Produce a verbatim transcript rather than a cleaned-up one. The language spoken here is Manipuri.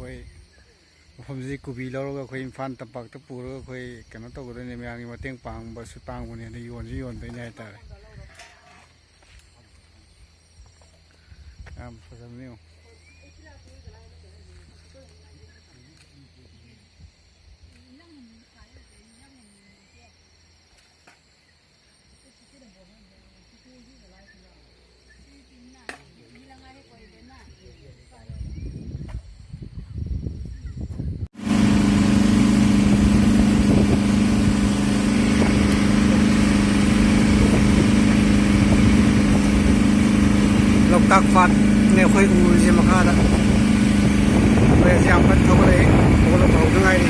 ꯑꯩꯈꯣꯏ ꯃꯐꯝꯁꯤꯗꯤ ꯀꯣꯕꯤ ꯂꯧꯔꯒ ꯑꯩꯈꯣꯏ ꯏꯝꯐꯥꯜ ꯇꯝꯄꯥꯛꯇ ꯄꯨꯔꯒ ꯑꯩꯈꯣꯏ ꯀꯩꯅꯣ ꯇꯧꯒꯗꯣꯏꯅꯦ, ꯃꯌꯥꯝꯒꯤ ꯃꯇꯦꯡ ꯄꯥꯡꯕꯁꯨ ꯄꯥꯡꯕꯅꯦ, ꯑꯗ ꯌꯣꯟꯁꯨ ꯌꯣꯟꯗꯣꯏꯅꯦ ꯍꯥꯏꯇꯥꯔꯦ꯫ ꯌꯥꯝ ꯐꯖꯕꯅꯤ ꯌꯦꯡꯉꯣ꯫ ꯂꯣꯛꯇꯥꯛ ꯄꯥꯠꯅꯦ ꯑꯩꯈꯣꯏ ꯎꯔꯤꯁꯦ ꯃꯈꯥꯗ꯫ ꯍꯣꯏ, ꯑꯁꯤ ꯌꯥꯝ ꯀꯟꯅ ꯊꯧꯒꯠꯂꯛꯏ, ꯊꯧꯒꯠꯂꯛꯄ ꯍꯧꯗ ꯉꯥꯏꯔꯤ꯫